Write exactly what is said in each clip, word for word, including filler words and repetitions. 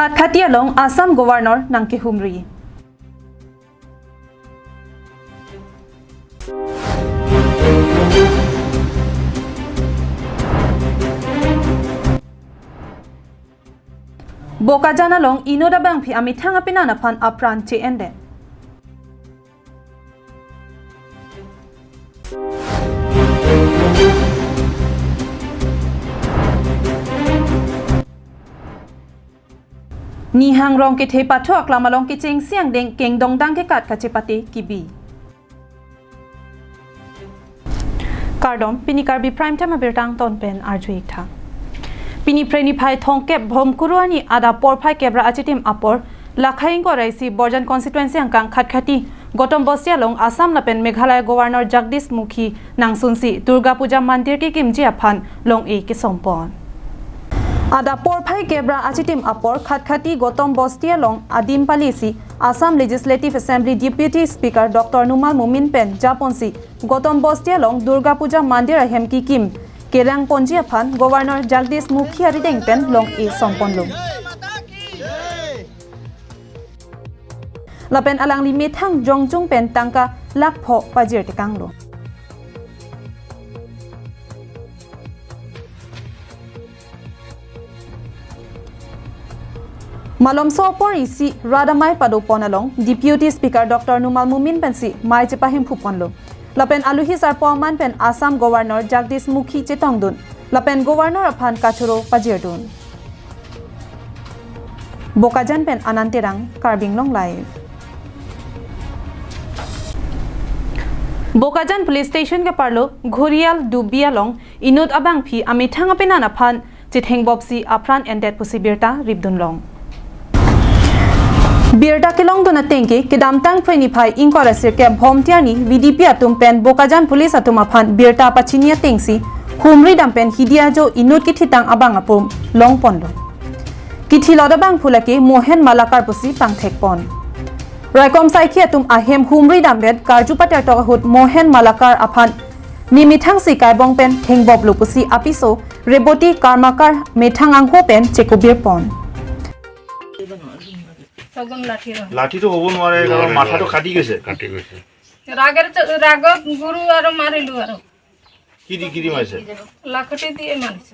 Khatkhati along Assam Governor nangkehumri. Bokajan along inut abangpi amethang apenan aphan apran che-endet. Nihang Rongkethe pathu aklam along kechengsi angdeng kengdongdang kekat kachepate kebi. Kardom, pini Karbi Prime Time abirta angton pen arju-ik tha. Pini Phre niphai thomkep Bhomkuru arni adap porphai kep ra achitim apor, Lakha ingkoi ra isi Borjan constituency angkang Khatkhati Gautam Bosti along Assam lapen Meghalaya Governor Jagdish Mukhi nangsunsi Durga Puja Mandir kekimji aphan long-e kesompon. Adap porphai kep ra achitim apor Khatkhati Gautam Bosti along adim palisi Assam Legislative Assembly Deputy Speaker Doctor Numal Momin pen japonsi Gautam Bosti along Durga Puja Mandir ahem kekim kerang ponji aphan Governor Jagdish Mukhi arideng pen long-e somponlo. Lapen alangli methang jongjung pen tangka lakh pho pajir tekanglo. Malomso apor isi rat amei padopon along Deputy Speaker Doctor Numal Momin pensi mei chepahemphuponlo. Lapen aluhi sarpo aman pen Assam Governor Jagdish Mukhi chetongdun. Lapen Governor aphan kachoro pajirdun. Bokajan pen Anand Terang, Karbi Anglong Live. Bokajan Police Station keparlo Ghorial Dubi along inut abangpi amethang apenan aphan chethengbopsi apran endet pusi birta ripdunlong. Birta kelongdun atengke, kedamtang Phre niphai ingkoi ra sirkep Bhomti arni V D P atum pen Bokajan Police atum aphan birta pachini atengsi humri dam pen hidi ajo inut kithitang abang apum longponlo. Kithilot abangphu lake Mohen Malakar pusi pangthekpon. Raikom saikhi atum ahem humri dam pen karju patertok ahut Mohen Malakar aphan ne methangsi kaibong pen thengboplo pusi apiso Reboti Karmakar methang angho pen chekobirpon. তখন লাঠি ৰ। লাঠিটো হ'ব নোৱাৰে, কাৰণ মাথাটো কাটি গৈছে। কাটি গৈছে। ৰাগৰ চ-, ৰাগত গুৰু আৰু মাৰিলো আৰু। কি দি, কি দি মাৰিছে? লাখুটি দিয়ে মাৰিছে।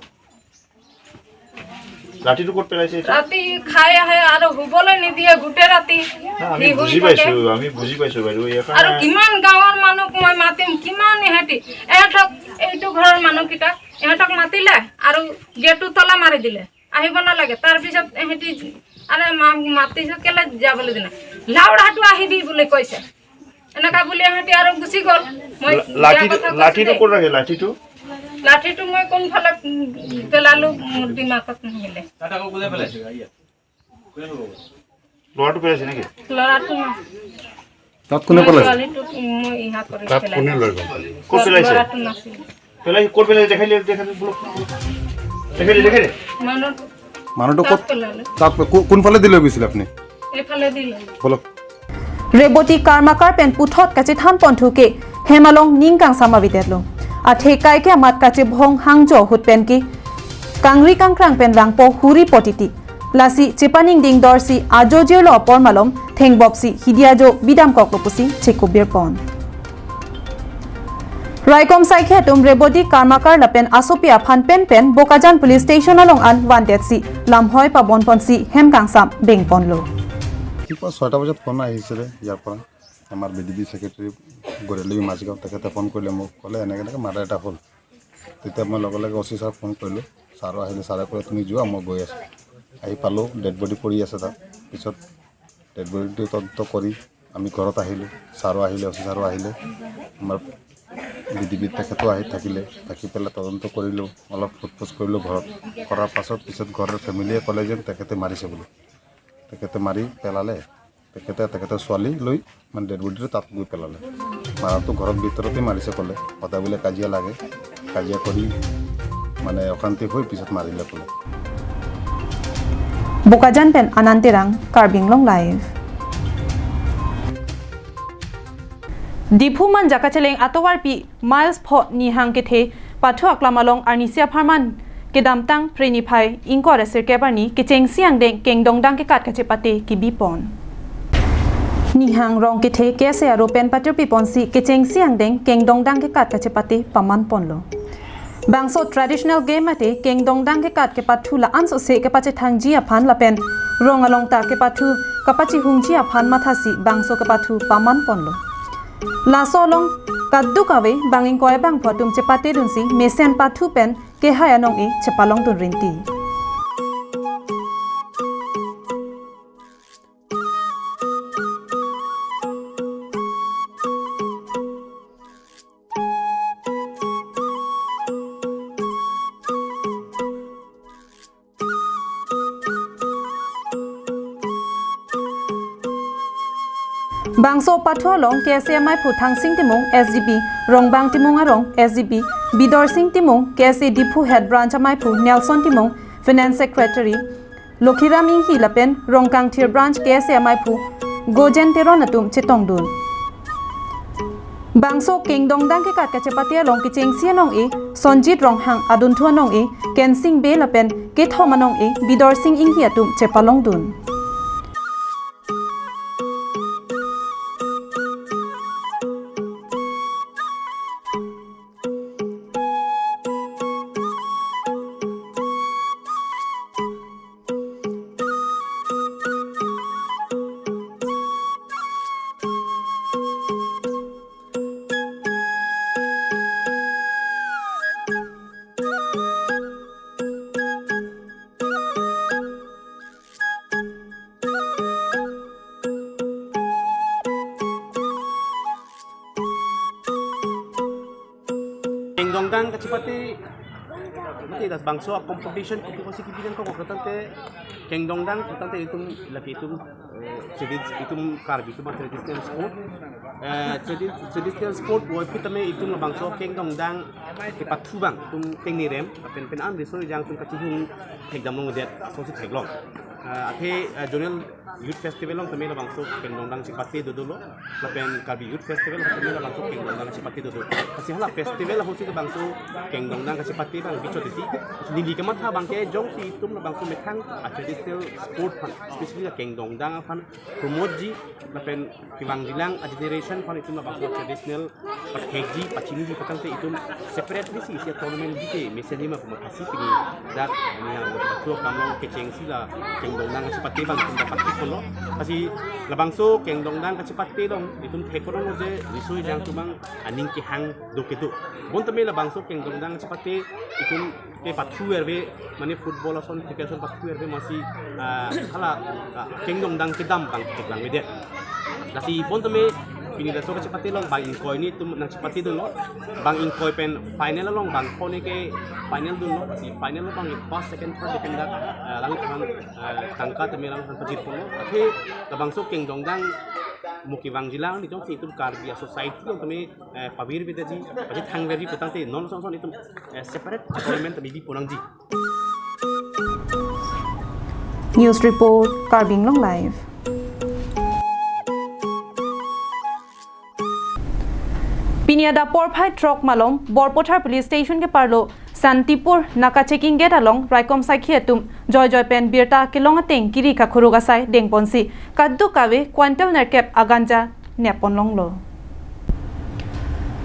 লাঠিটো ক'ত পেলাইছে এতিয়া? ৰাতি খাই আহে আৰু শুবলৈ নিদিয়ে গোটেই ৰাতি। না, আমি সি শুই বুজি থাকে। পাইছো, আমি বুজি পাইছো বাইদেউ। ইয়াৰ আৰু কাৰণে কিমান গাঁৱৰ মানুহ মই মাতিম, কিমান এহেঁতি, এহেঁতক এইটো ঘৰৰ মানুহকেইটাক, এহেঁতক মাতিলে আৰু গেটটো তলা মাৰি দিলে। আহিব নালাগে। তাৰ পিছত এহেঁতি, আৰে মা-, মাতিছো কেলে যাবলৈ দিনা? লাউৰাটো আহিবি বুলি কৈছে। এনেকা বুলি এহেঁতি আৰু গুচি গ'ল। মই লা-, বেয়া লাঠিটো, কথা কৈছো লাঠিটো দেই। ক'ত ৰাখে? লাঠিটো? লাঠিটো মই কোনফালে, উম, পেলালো, মোৰ দিমাগত নাহিলে। ল'ৰাটো পেলাইছে নেকি? ল'ৰাটো নাই। তাত কোনে পেলাইছে? ছোৱালীটো মই ইহা কৰি তাত পেলালো। কোনে লৈ গ'ল? ক'ত পেলাইছে? ল'ৰাটো নাছিল। পেলাই, ক'ত পেলাই? দেখাই দিয়া, দেখাই দিয়া, বলক। দেখাই দিয়া, দেখাই দিয়া। মানুহ মানুহটো তাত ক'ত? পেলালো। তাত কো-, কোনফালেদি লৈ গৈছিলে আপুনি? এইফালেদি লৈ। বলক। Reboti Karmakar pen puthot kachethanponthu ke hem along ning kangsam avedetlo. Athe kaike amat kachebhong hangjo ahut pen ke kangri kangkrang pen vangpo huri potiti. Lasi chepaningding dorsi ajo jirlo apor malom thengbopsi hidi ajo bidamkoklo pusi chekobirpon. Raikom saikhi atum Reboti Karmakar lapen asopi aphan penpen Bokajan Police Station along an vandetsi lamhoi pabonponsi hem kangsam bengponlo. ৰাতিপুৱা ছয়টা বজাত ফোন আহিছিলে ইয়াৰ পৰা, আমাৰ B D B secretary গৰেলী মাঝিগাঁও, তেখেতে ফোন কৰিলে মোক, ক'লে, "এনেকে এনেকে মাৰ্ডাৰ এটা হ'ল।" তেতিয়া মই লগে লগে অ চি ছাৰক ফোন কৰিলোঁ। ছাৰো আহিলে, ছাৰে ক'লে, "তুমি যোৱা, মই গৈ আছোঁ।" আহি পালোঁ, ডেড বডি পৰি আছে তাত। পিছত ডেড বডিটো তদন্ত কৰি আমি ঘৰত আহিলোঁ। ছাৰো আহিলে, অ চি ছাৰো আহিলে, আমাৰ বি ডি বি তেখেতো আহি থাকিলে। থাকি পেলাই তদন্ত কৰিলোঁ, অলপ সোধ পোছ কৰিলোঁ ঘৰত। কৰাৰ পাছত পিছত ঘৰৰ ফেমিলিয়ে ক'লে যেন তেখেতে মাৰিছে বুলি। তেখেতে মাৰি পেলালে। তেখেতে তেখেতৰ ছোৱালী লৈ মানে ডেড বডিটো তাত গৈ পেলালে। মাৰাটো ঘৰত ভিতৰতে মাৰিছে ক'লে। সদায় বোলে কাজিয়া লাগে, কাজিয়া কৰি মানে অশান্তি হৈ পিছত মাৰিলে ক'লে। Bokajan pen Anand Terang, Karbi Anglong Live. Diphu Manja kacheleng atovarpi miles pho Nihang Kethe pathu aklam along arnisi apharman kedamtang Phre niphai ingkoi ra sirkep arni kechengsi angdeng kengdongdang kekat kachepate kebipon. Nihang rong kethe K S A aro pen patirpiponsi kechengsi angdeng kengdongdang kekat kachepate pamanponlo. Bangso traditional game mate kengdongdang kekat kepathu la-an sose kepachethangji aphan lapen rong along ta kepathu kapachihungji aphan mathasi bangso kepathu pamanponlo. Laso along kadokave bang ingkoi bangpho atum chepatedunsi mesen pathu pen kehai anong-e chepalongdun rinti. Bangso pathu along K S A amaiphu Thangsing Timung S D B, Rongbang Timung arong S D B, Bidorsing Timung K S A Diphu Head Branch amaiphu, Nelson Timung Finance Secretary, Lokhiram Inghi lapen Rongkangthir Branch K S A amaiphu Gojen Teron atum chetongdun. Bangso kengdongdang kekat kachepate along kechengsi anong-e Sonjit Ronghang, adunthu anong-e Kensing Bey lapen kethom anong-e Bidorsing Inghi atum chepalongdun. Kengdongdang kachepate, mati das bangso competition, competition kibidan ko kotangte, kengdongdang kotangte itum lagi itum, eh, tradi-, itum Karbi itum traditional sport. Eh, tradi-, traditional sport woi pitame itum labangso kengdongdang kepathu abang itum tengnirem, pen pen an riso ejang itum kachihung thekdam longdet, asonsi theklong. Eh, athe, eh, zonal Youth Festival along tame labangso kengdongdang chepate dodolo, lapen Karbi Youth Festival along tame labangso kengdongdang chepate dodo. Lasi hala festival ahutsi labangso kengdongdang kachepate abang bichot iti, neli kamatha abangke jongsi itum labangso methang a traditional sport aphan, especially la kengdongdang aphan promote ji, lapen kevangjilang a generation aphan itum labangso traditional pathekji, pachiniji patangte itum separately si isi tournament bite mesen lima puma kasi pini dak ini yang betul kamu kechengsi la kengdongdang kachepate abang itum dapat ikolo. Lasi labangso kengdongdang kachepate along itum thekpo longlo je riso ejang atum abang aning kehang do kedo. Bonta me labangso kengdongdang kachepate itum kepathu erve, mane football ason, cricket ason pathu erve masi, ah, hala, ah, kengdongdang kedam abang theklang medet. Lasi bonta me pini laso kachepate along bang ingkoi ni itum nangchepatedunlo, bang ingkoi pen final along bang kone ke final dunlo, lasi final along bang first, second, third depend dak, ah, langthan, ah, tangka tame langthan pajirponlo. Athe labangso kengdongdang mo kevangjilang ni jongsi itum Karbi a society along tame, eh, pavirvedet ji, pachethangvedet ji putangte non son son itum, eh, separate tournament tame biponangji. News report, Karbi Anglong Live. Pini adap porphai throk malom Borpathar Police Station keparlo Santipur naka checking gate along raikom saikhi atum joijoi pen birta kelong ateng kiri kakhuruk asai dengponsi kadokave quintal nerkep a ganja nepponlonglo.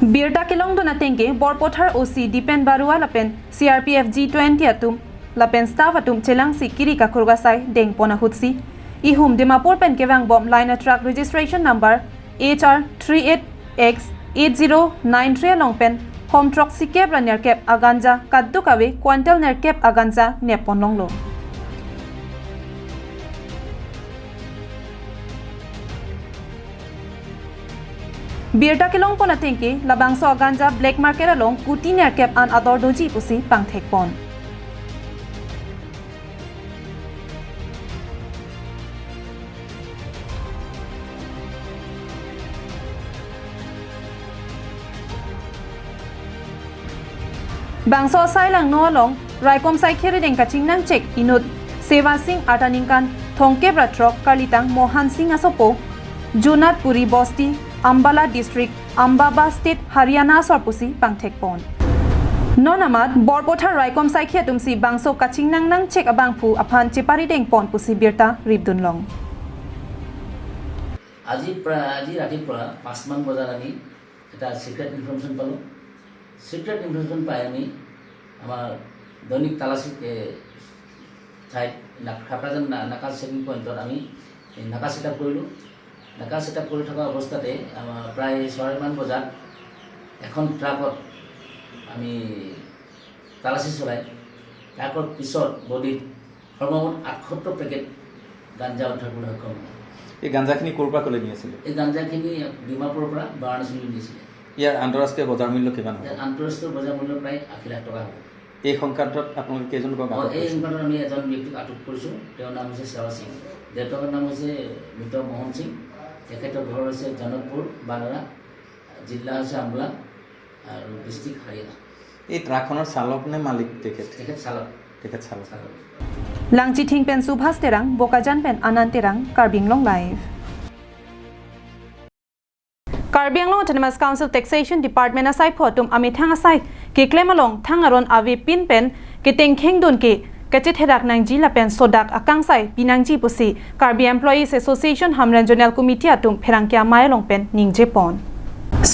Birta kelongdun ateng ke Borpathar O C Dipen Barua lapen C R P F G twenty atum lapen staff atum chelangsi kiri kakhuruk asai dengpon ahutsi ihum Dimapur pen kevangbom Liner truck registration number H R three eight X eight zero nine three along pen hom throksi kep ra nerkep a ganja kadokave quintal nerkep a ganja nepponlonglo. Birta kelongpon ateng ke labangso a ganja black market along kuti nerkep an ador doji pusi pangthekpon. Bangso asai langno along raikom saikhi arideng kachingnangchek inut Seva Singh arta ningkan thomkep ra throk karlitang Mohan Singh asopo, Junatpuri Bosti, Ambala District, Ambaba State, Haryana asor pusi pangthekpon. Non amat Borpothar raikom saikhi atumsi bangso kachingnang nangchek abangphu aphan cheparideng pon pusi birta ripdun long. আজি প্ৰা- আজি ৰাতিপুৱা পাঁচমান বজাত আমি এটা secret information পালোঁ। Secret information পাই আমি আমাৰ দৈনিক তালাচী এ, ঠাইত না- খাপ্ৰাজান না- নাকা চেকিং পইণ্টত আমি এই নাকা ছেটআপ কৰিলোঁ। নাকা ছেটআপ কৰি থকা অৱস্থাতে আমাৰ প্ৰায় ছয়মান বজাত এখন ট্ৰাকত আমি তালাচী চলাই ট্ৰাকৰ পিছত বডিত সৰ্বমুঠ আঠসত্তৰ পেকেট গাঞ্জা উদ্ধাৰ কৰিবলৈ সক্ষম হওঁ। এই গাঞ্জাখিনি ক'ৰ পৰা ক'লৈ নি আছিলে? এই গাঞ্জাখিনি ডিমাপুৰৰ পৰা বাৰাণসীলৈ নিছিলে। ইয়াৰ আন্তঃৰাষ্ট্ৰীয় বজাৰ মূল্য কিমান হ'ব? ইয়াৰ আন্তঃৰাষ্ট্ৰীয় বজাৰ মূল্য প্ৰায় আশী লাখ টকা হ'ব। এই সংক্ৰান্তত আপোনালোকে কেইজনক মই আটক এই কৰিছে? সংক্ৰান্তত আমি এজন ব্যক্তিক আটক কৰিছোঁ। তেওঁৰ নাম হৈছে সেৱা সিং। দেউতাকৰ নাম হৈছে মৃত মোহন সিং। তেখেতৰ ঘৰ হৈছে জনকপুৰ, বানাৰা, জিলা হৈছে আম্বালা আৰু ডিষ্ট্ৰিক্ট হাৰিয়ানা। এই ট্ৰাকখনৰ চালক নে মালিক তেখেত? তেখেত চালক। তেখেত চালক। চালক। Langchithing pen Subhas Terang, Bokajan pen Anand Terang, Karbi Anglong Live. Karbi Anglong Autonomous Council Taxation Department asaiphu atum amethang asai keklem along thang aron avepin pen ketengkheng dun ke kachetherak nangji lapen sodak akangsai pinangji pusi Karbi Employees Association Hamren Zonal Committee atum pherangke amei along pen ningje pon.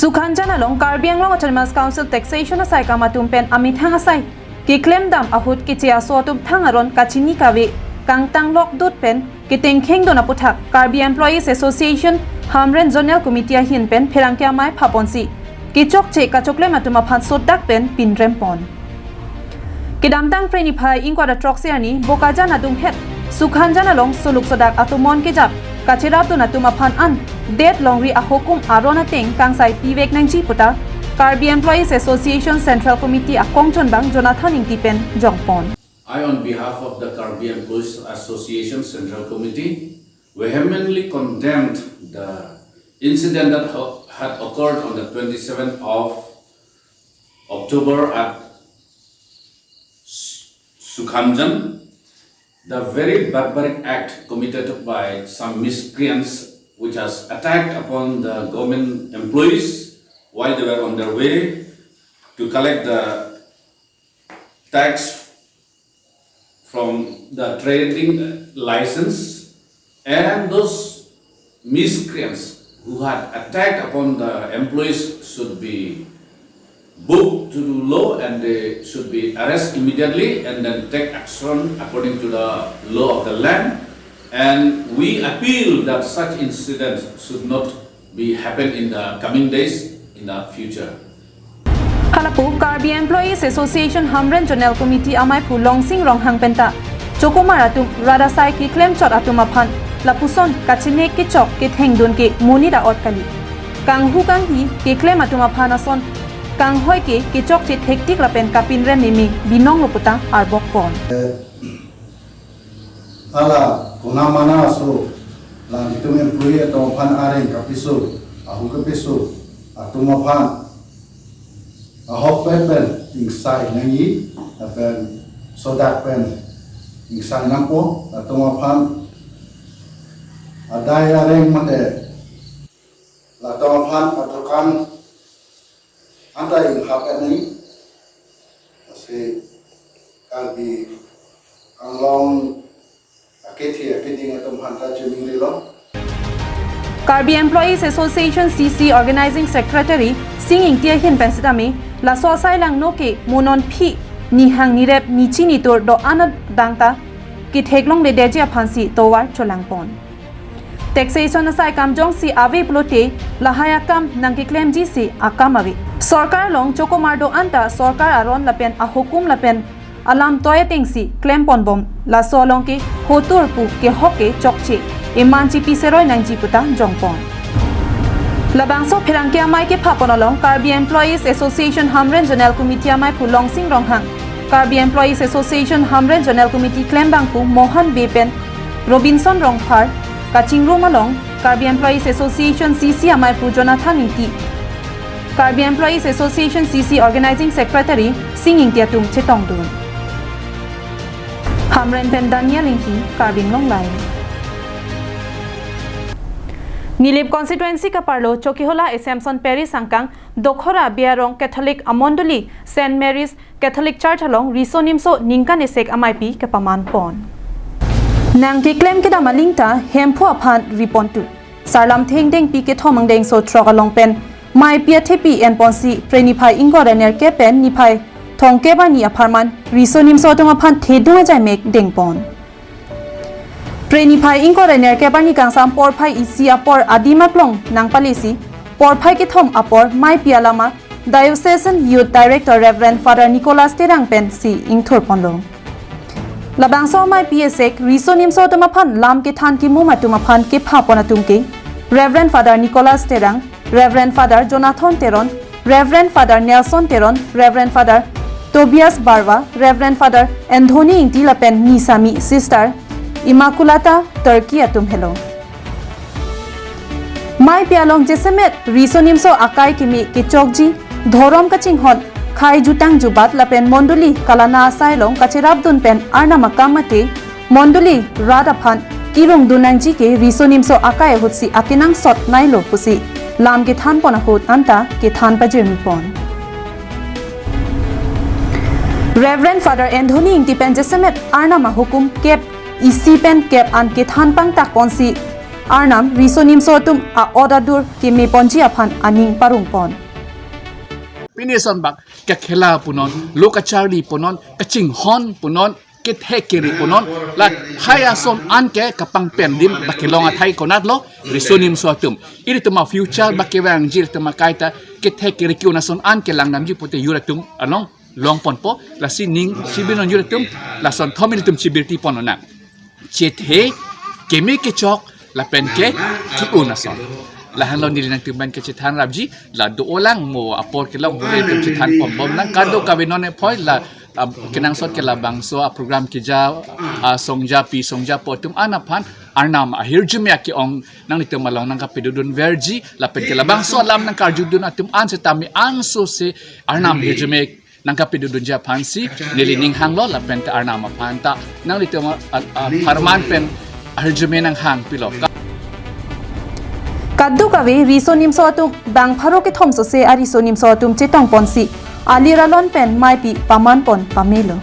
Sukhanjan along Karbi Anglong Autonomous Council Taxation asaikam atum pen amethang asai keklem dam ahut keche aso atum thang aron kachini kave kangtang lok dut pen ketengkheng dun aputhak Karbi Employees Association Hamren Zonal Committee ahin pen pherangke amei phaponsi kechokche kachoklem atum aphan sodak pen pinrem pon. Kedamtang Phre niphai ingkoi ra throksi arni Bokajan adunghet Sukhanjan along soluk sodak atomon kejap kacherap dun atum aphan an det longri ahukum aron ateng kangsai pivek nangji puta Karbi Employees Association Central Committee akongchunbang Jonathan Ingti pen jongpon. I, on behalf of the Karbi Employees Association Central Committee, vehemently condemned the incident that ho- had occurred on the twenty-seventh of October at S- Sukhanjan, the very barbaric act committed by some miscreants which has attacked upon the government employees while they were on their way to collect the tax from the trading license, and those miscreants who had attacked upon the employees should be booked to the law and they should be arrested immediately and then take action according to the law of the land. And we appeal that such incidents should not be happen in the coming days in the future. Halapu Karbi Employees Association Hamren Zonal Committee ameiphu Longsing Ronghang penta chokomar atum radasai keklem chot atum aphan lapuson kachine kechok ketheng dun ke monit aot kali. Kanghu kanghi keklem atum aphan ason kanghoi ke kechokche thektik lapen kapinrem meme binong lo puta arbok pon. Hala kona mana aso, lang itum employee atum aphan areng kapiso, ahu kapiso atum aphan ahokpet pen ingsai nangji, lapen sodak pen ingsai nangpo, latum aphan adai areng mate latum aphan adukan anta inghap nangji. Lasi Karbi Anglong akethi akeding atum aphan ta choningri lo. Karbi Employees Association C C Organizing Secretary Sing Ingti ahin pen sitame laso asai langno ke mo non phi nihang nirep nichi nitur do-an adang ta ketheklongledeji aphansi tovar cholangpon. Taxation asai kam jongsi ave pulote lahai akam nangkeklemji si akam ave. Sorkar along chokomar do-an ta sorkar aron lapen ahukum lapen alam toi atengsi klemponbom, laso along ke hotur pu kehok ke chokche eman chipi seroi nangji puta jongpon. Labangso pherangke amei kephapon along Karbi Employees Association Hamren Zonal Committee ameiphu Longsing Ronghang, Karbi Employees Association Hamren Zonal Committee klembangphu Mohan Bey pen Robinson Rongphar, kachingrum along Karbi Employees Association C C ameiphu Jonathan Ingti, Karbi Employees Association C C Organizing Secretary Sing Ingti atum chetongdun. Hamren pen Daniel Ingti, Karbi Anglong Live. Nilip constituency kaparlo Chokihola Assumption Parish angkang Dokhora Biarong Catholic Amondoli Saint Mary's Catholic Church along Riso Nimso ningkan esek amaipi kepaman pon. Nangkeklem kedam aling ta Hemphu aphan ri pon tu. Sarlamthe ingdengpi kethom angdengso throk along pen maipi athepi en ponsi Phre niphai ingkoi ra nerkep pen niphai thomkep arni apharman Riso Nimso atum aphan thedung ajai mek deng pon. Phre niphai ingkoi ra nerkep arni kangsam porphai isi apor adim aklong nangpalesi porphai kethom apor maipi alama Diocesan Youth Director Reverend Father Nicholas Terang pensi ingthur ponlo. Labangso maipi esek Riso Nimso atum aphan lam kethan kimum atum aphan kepha pon atum ke Reverend Father Nicholas Terang, Reverend Father Jonathan Teron, Reverend Father Nelson Teron, Reverend Father Tobias Barwa, Reverend Father Anthony Ingti lapen Nisami Sister Immaculata Turkey atum helo. Maipi along jasemet Riso Nimso akai keme kechokji, dhorom kachinghon, khai jutang jubat lapen mondoli kalana asai along kacherapdun pen Arnam akam mate mondoli rat aphan kirungdun nangji ke Riso Nimso akai ahutsi akenangsot nailo pusi lam kethan pon ahut anta kethan pajirmi pon. Reverend Father Anthony Ingti pen jasemet Arnam ahukum kep isi pen kep an kethan pangtak ponsi Arnam Riso Nimso atum a-ot adur keme ponji aphan aning parong pon. Pini ason bak kakhela punon, lo kacharli punon, kachinghon punon, kethe kere punon, lahai ason an ke kapangpen adim bak kelong athai konatlo, Riso Nimso atum. Ilitum a-future bak kevangji ilitum akai ta kethe kere ke-un ason an kelang damji pute yur atum along long ponpo, lasi ning chibir non yur atum, lason thom ilitum chibirti pon nang. Chethe, keme kechok, lapen ke, ke-un ason. Lahenlo neli nangtum pen kachethan rapji, la do-olang mo apor kelong mo ilitum chethan pon bom nang kadokave non ephoi la, ah, kenangsot ke labangso a-program keja, ah, songjapi, songjapo atum an aphan, Arnam ahirjume ake-ong nanglitum along nangkapedodun verji, lapen ke labangso alam nangkarjudun atum an setame ansose Arnam hirjume nangkapedodunji aphansi neli ning hanglo lapen ta Arnam aphan ta nanglitum a, a, apharman pen ahirjume nanghang pilo. Kadokave Riso Nimso atum bang pharo kethom sose a-Riso Nimso atum chetong ponsi alir alon pen maipi paman pon pamelo.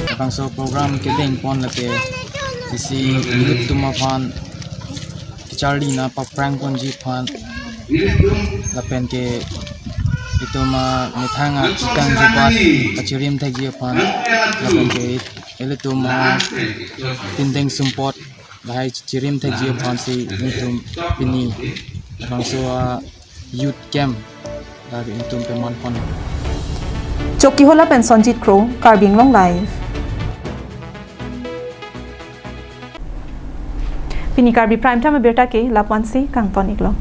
Labangso program kedeng pon lake isi ilitum aphan kacharli na paprang ponji aphan lapen ke itum amethang ajutang jubat kachirim thekji aphan lapen ke ilitum apindeng sumpot lahai chirim thekji aphansi itum pini labangso a-youth camp la itum paman pon. Chokihola pen Sonjit Kro, Karbi Anglong Live. Pini Karbi Prime Time abirta ke lapu-ansi kangton iklo.